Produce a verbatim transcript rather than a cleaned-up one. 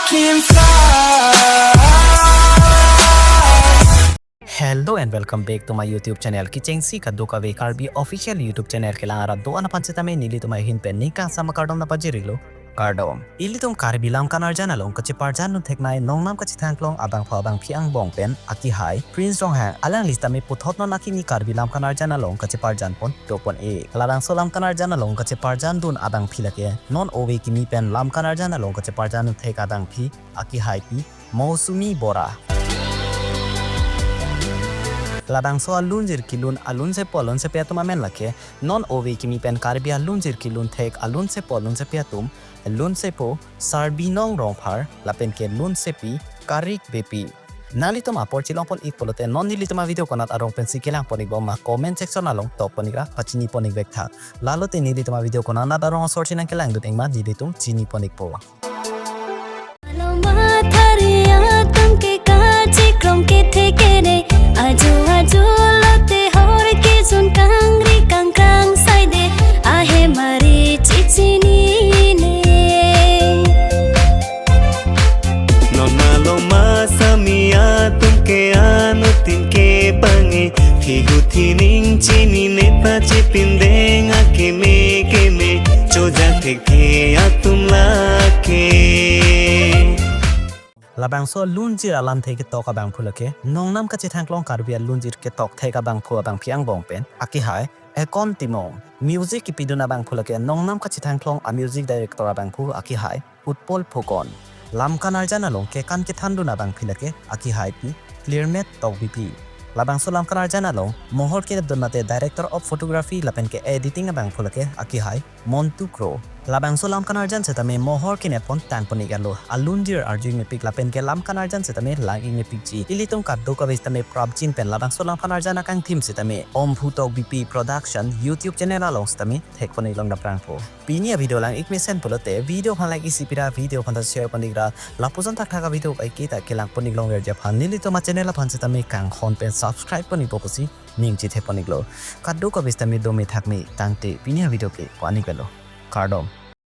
Hello and welcome back to my YouTube channel. Kechengsi kadokave Karbi official YouTube channel kelang arat do-an aphan sitame nelitum ahin pen ning kangsam akardom nangpajirilo. Kardom. Ilitum Karbi lam kanarjan along kacheparjan dun theknei nongnam kachethangklong abangphu abangphi angbong pen akehai Prince Ronghang alangli sitame puthot non akimi Karbi lam kanarjan along kacheparjan pon dopon-e. Labangso lam kanarjan along kacheparjan dun abangphi lake non ove kimi pen lam kanarjan along kacheparjan dun thek abangphi akehaipi Mousumi Bora. Labangso alunjir kelun alunsepo alunsepi atum amen lake non ove kimi pen Karbi alunjir kelun thek alunsepo alunsepi atum, lunsepo Sarbinong Rongphar lapen ke lunsepi Karik Beypi. Nanglitum apor chelongpon-ik pulote non nelitum avideo konat arong pensi kelangpon-ikbom ma comment section along tokpon-ikra pachinipon-ik vek tha. Lalote nelitum avideo konat arong asor si nangkelangdun-ik ma nelitum chinipon-ikpo. Alo mathari atum ke kachikrong kethe kene, ajo ajo lote hor kejun kangri kangkrang saide, ahe mari chichinine. Non alo masami atum ke anuttin ke bange, thigu thining chinine ta chipindeng akeme keme, chojak thekthe atum lake. Labangso alunjir alamthe ketok abangphu lake nongnam kachethangklong Karbi alunjir ketok thek abangphu abangphi angbong pen akehai Ekon Timung. Music kepidun abangphu lake nongnam kachethangklong a music director abangphu akehai Utpal Phukan. Lam kanarjan along kekan kethandun abangphi lake akehaipi Clearmate Tokbipi. Labangso lam kanarjan along mohor kenepdun mate director of photography lapen ke editing abangphu lake akehai Montu Kro. Labangso lam kanarjan sitame mohor kenep pon tangpon-ik alo alunjir arju-ik mepik lapen ke lam kanarjan sitame lang-ik mepikji. Ilitum kadokave sitame prapjin pen labangso lam kanarjan akangthim sitame Omphu Tokbipi Production YouTube channel along sitame thekpon-ik long daprangpo. Pini avideo lang-ik mesen pulote video aphan like isi pira, video aphan ta share pon-ikra, lapuson thakthak avideo kaiketa kelangpon-ik longverji aphan nelitum achannel aphan sitame kanghon pen subscribe pon-ikpo pusi ning chethepon-iklo. Kadokave sitame dome thakme tangte pini avideo ke ko-an-ik avelo. Kardom.